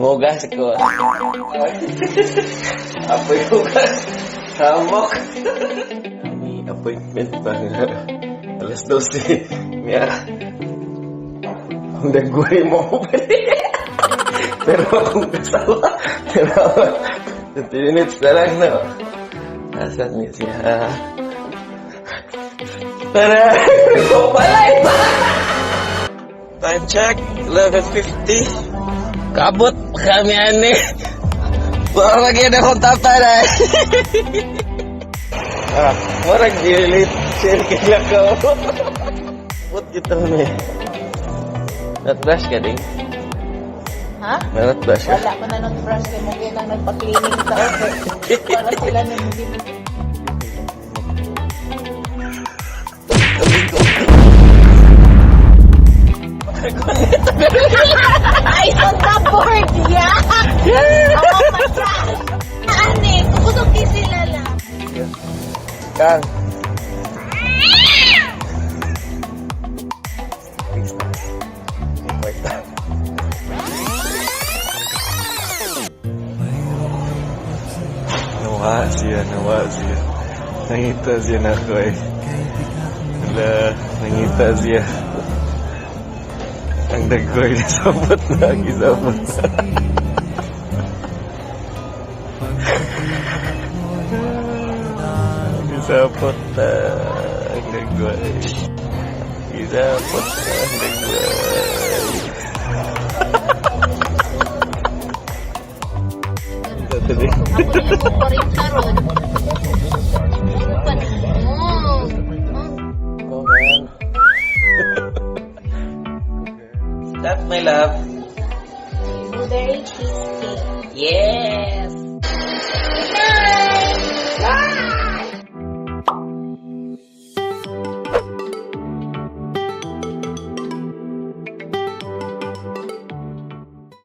Mugas ko. Apoy hugas. Hamok. May appointment pa nga. Alas 12. Niya. Ang dagway mo. Pero akong kasawa. Pero 20 minutes na lang, no? Asan niya siya? Tara! Ikaw pala eh! Time check, 11:50. Kabot kami ani. Murag yun akong tapa na. Ah, murag gilit. Share kaya ko. Kabot kita ni. Natbrush ka din? Ha? Natbrush ka? Wala pa na nang brush kay mo nang nagpa-cleaning sa office. Para sila nang Ay, on the board, yeah! Oh my God! Ane, kusog di sila lang. Kang. May kwarta. Nawa siya, nawa siya. Nangita siya na ako eh. Wala, nangita siya. Ang dagkoy nasabot na, gisabot na. Gisapot na ang dagkoy. Gisapot na ang dagkoy. Tatabi. Ako na yung 40 ron. Ano pa na? Oh. Oh, man. Stop, my love. Blueberry cheesecake. Yes!